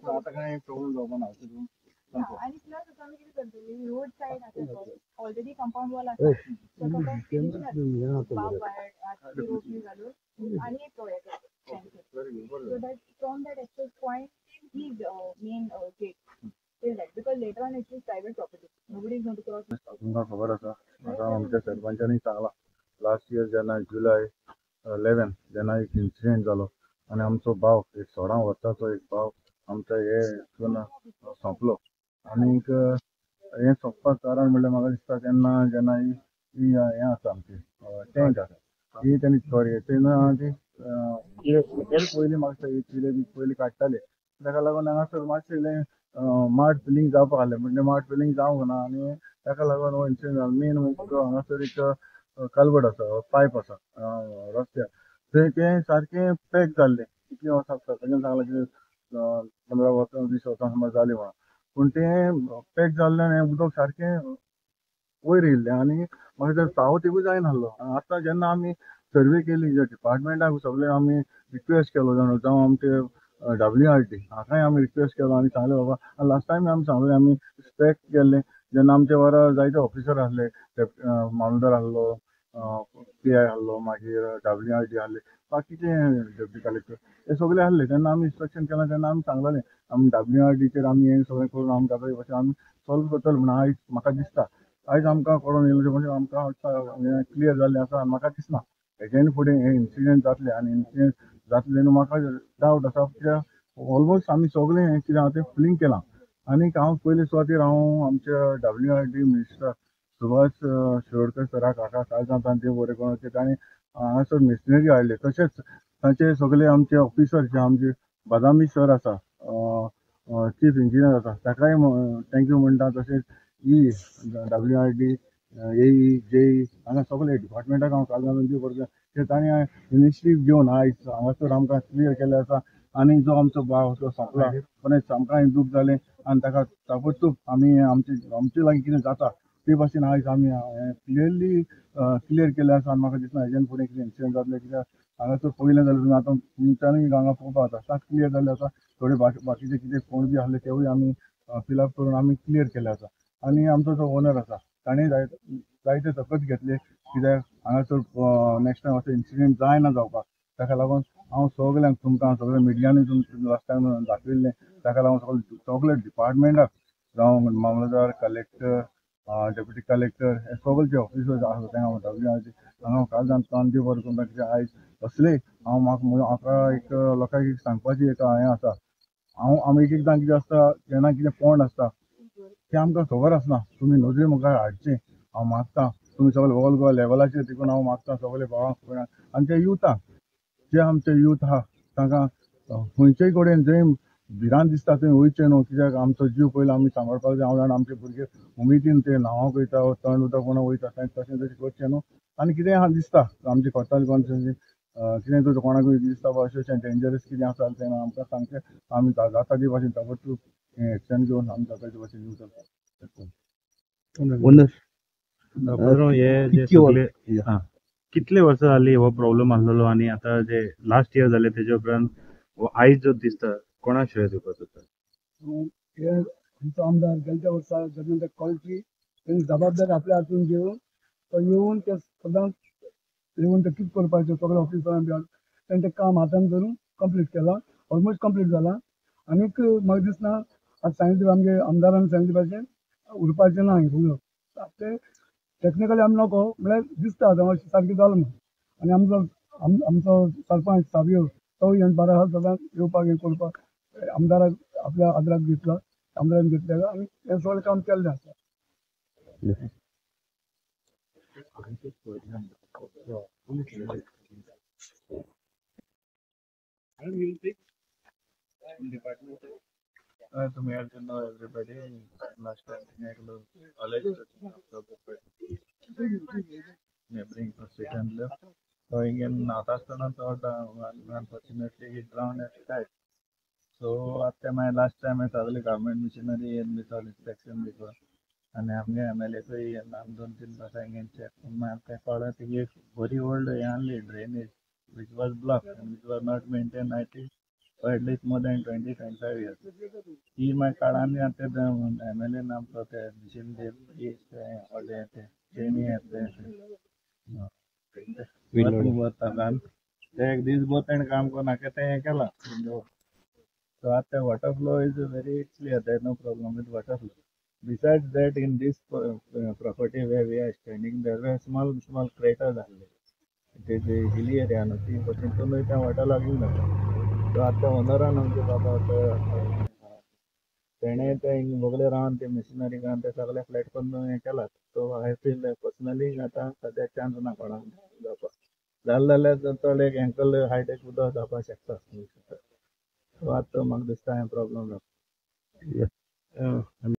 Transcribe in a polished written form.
आतां कांय प्रॉब्लम जावपा ना. आनी प्लस आतां आमी कितें करतली, रोड सायड आसा पळय, ऑलरेडी कंपाउंड वॉल आसा, ताका रोप बी घालून आनी एक हें करतले, so that from that access point till he main gate till that, because later on it is private property, nobody is going to cross. तुमकां खबर आसा, म्हाका आमच्या सरपंचांनी सांगलां, लास्ट इयर जेन्ना जुलय 11 जेन्ना एक इन्सिडेंट जालो आनी आमचो भाव एक 16 वर्सांचो एक भाव आमच्या हे हितून सोंपलो. आनीक हें सोंपपाक कारण म्हणल्यार म्हाका दिसता तेन्ना जेन्ना ही हें आसा आमची टँक आसा ही तेणी तेन्ना ती पयलीं म्हाका चिले बी पयलीं काडटाले, ताका लागून हांगासर मातशें इल्लें माड फिलींग जावपाक आसलें, म्हणजे माड फिलींग जावंक ना आनी ताका लागून हो इन्सिडंट जालो. मेन म्हणजे हांगासर एक कालवड आसा, पायप आसा रस्त्यार, थंय तें सारकें पॅक जाल्लें. कितलीं वर्सां सरपंचान सांगलां की 15 वर्सां 20 वर्सां सुमार जालीं म्हणून, पूण तें पॅक जाल्ल्यान हें उदक सारकें वयर येयल्लें आनी म्हाका तें फावो तिकूय जायनासलो. आतां जेन्ना आमी सर्वे केली, जे डिपार्टमेंटाक सगळें आमी रिक्वेस्ट केलो, जावं आमचे WRD हाकाय आमी रिक्वेस्ट केलो आनी सांगलें बाबा, लास्ट टायम आमी सांगलें, आमी स्पेक्ट केल्लें जेन्ना आमचे वारा जायते ऑफिसर आसले, मामलदार आसलो, PI आसलो, मागीर WRD आसले, बाकीचे डेप्युटी कलेक्टर हे सगळे आसले. तेन्ना आमी इन्स्ट्रक्शन केलां, तेन्ना आमी सांगलेलें आमी WRDचेर आमी हें सगळें करून आमी जाता भाशेन आमी सॉल्व करतले म्हणून. आयज म्हाका दिसता आयज आमकां कळोन येयलें म्हणजे आमकां क्लियर जाल्लें आसा आनी म्हाका दिसना हेज्यान फुडें हे इन्सिडंट जातले. आनी इन्सिडंट जातले न्हू म्हाका डावट आसा, कित्याक ऑलमोस्ट आमी सगळें हें कितें आहा तें फिलींग केलां. आनीक हांव पयले सुवातेर हांव आमच्या WRD minister Subhash Shirodkar सराक हाका काळजांत देव बरें करूं की ताणें हांगासर मिशनरी हाडले. तशेंच तांचे सगळे आमचे ऑफिसर जे आमचे बदामी सर आसा, चीफ इंजिनियर आसा, ताकाय thank you म्हणटा. तशेंच E WRD AE JE हांगा सगळे डिपार्टमेंटाक हांव काळजांत देव बरें करूं की ताणें इनिशिएटीव घेवन आयज हांगासर आमकां क्लियर केल्लें आसा. आनी जो आमचो भाव जो सोंपला खरेंच आमकांय दूख जालें आनी ताका ताबडतोब आमी आमचे लागीं कितें जाता ते भाशेन आयज आमी क्लियरली क्लियर केल्लें आसा. आनी म्हाका दिसना हेज्यान फुडें कितें इन्सिडंट जातलें, कित्याक हांगासर पयलें जालें तुमी आतां तुमच्यांनी हांगा पळोवपाक जाता सात क्लियर जाल्लें आसा. थोडे बाकीचे कितें फोंड बी आसले तेवूय आमी फिलअप करून आमी क्लियर केल्ले आसा. आनी आमचो जो ओनर आसा ताणें जायते तकत घेतले, कित्याक हांगासर नेक्स्ट टायम असो इन्सिडंट जायना जावपाक. ताका लागून हांव सगल्यांक तुमकां सगळ्या मिडियांनी तुमकां लास्ट टायम दाखयल्लें, ताका लागून सगळे डिपार्टमेंटाक जावं मामलदार, कलेक्टर, डेप्युटी कलेक्टर हे सगळे जे ऑफिसर्स आसा तेंका हांव WRD हांगा काळजांत कान देव बरें करूं. कित्याक आयज असले हांव म्हाका एक लोकांक एक सांगपाची एक हें आसा, हांव आमी एक एकदां कितें आसता जेन्ना कितें पोंड आसता तें आमकां खबर आसना, तुमी नदरे मुखार हाडचें हांव मागता. तुमी सगळे ऑल गोवा लेवलाचेर देखून हांव मागता सगळे भावांक आनी ते युथाक, जे आमचे यूथ आहा तांकां खंयचेय कडेन जंय भिरांत दिसता थंय वयचें न्हू, कित्याक आमचो जीव पयलो आमी सांबाळपाक जाय. हांव जाणा आमचे भुरगे उमेदीन ते न्हांवक वयता, थंड उदक कोणा वयता, तशें तशें करचें न्हू. आनी कितेंय आहा दिसता आमचे कोताल कोण कितें तर कोणाकूय दिसता अशें अशें डेंजरस कितें आसा तें आमकां सांगचें, आमी जाता ते भाशेन ताबडतोब एक्शन घेवन आमी जाता ते भाशेन दिवचो. कितले वर्सां जाली हो प्रॉब्लम आसलेलो आनी आतां जे लास्ट इयर जाले तेजे उपरांत हो आयज जो दिसता कोणाक श्रेय दिवपाक सोदता? हे आमचो आमदार गेल्या वर्सा जेन्ना ते कॉल्ट्री तेणी जबाबदारी आपल्या हातून घेवन तो येवन ते सदांच येवन ते कितें करपाचें सगळे ऑफिसरां बी तेणें तें काम हातान धरून कंप्लीट केलां, ऑलमोस्ट कंप्लीट जालां. आनीक म्हाका दिसना आतां सांगितलें आमगे आमदारान सांगिल्ले भाशेन उरपाचें ना हें तें टॅक्निकली आमी नको म्हळ्यार दिसता आतां अशें सारकें जालां म्हूण. आनी आमचो आमचो सरपंच सावियो तो हें बरो आसा, सदांच येवपाक हें करपाक आमदाराक आपल्या आदराक घेतला, आमदारान घेतलें आनी हें सगळें काम केल्लें आसा. To me, I know everybody. Last time, neighboring state and left. So again, Natasana thought, unfortunately, he drowned and died. So after my last time, I saw the government machinery and with all inspection before. आनी आमगे MLA आमी 2-3 वर्सां check आमकां कळ्ळें ती एक बरी old हें आहली drainage which was block and which was not maintain I think For at least more than 20-25 years. ती मागीर काळान आतां ते एम एल एन आमचो ते शिंदे व्हडले ते चेनी ते वता ते एक दीस भर तेणें काम करून आख्खें तें हें केलां. So आतां water flow is very clear, there no problem with water flow. Besides that, in this property where we are standing, there were small small craters आहले. It is a hilly area न्हू, ती तितूनूय तें water लागून जाता. So आतां ओनरान आमचे बाबा तेणें ते हिंग बगले रावन ते मशिनरी घालून ते सगळे फ्लॅट करून हें केलात. सो I feel personally आतां सद्याक चान्स ना कोणाक जावपाक. जालें जाल्यार चड एक एंकल हायट एक उदक जावपाक शकता. सो आतां म्हाका दिसता हें प्रॉब्लम जाता.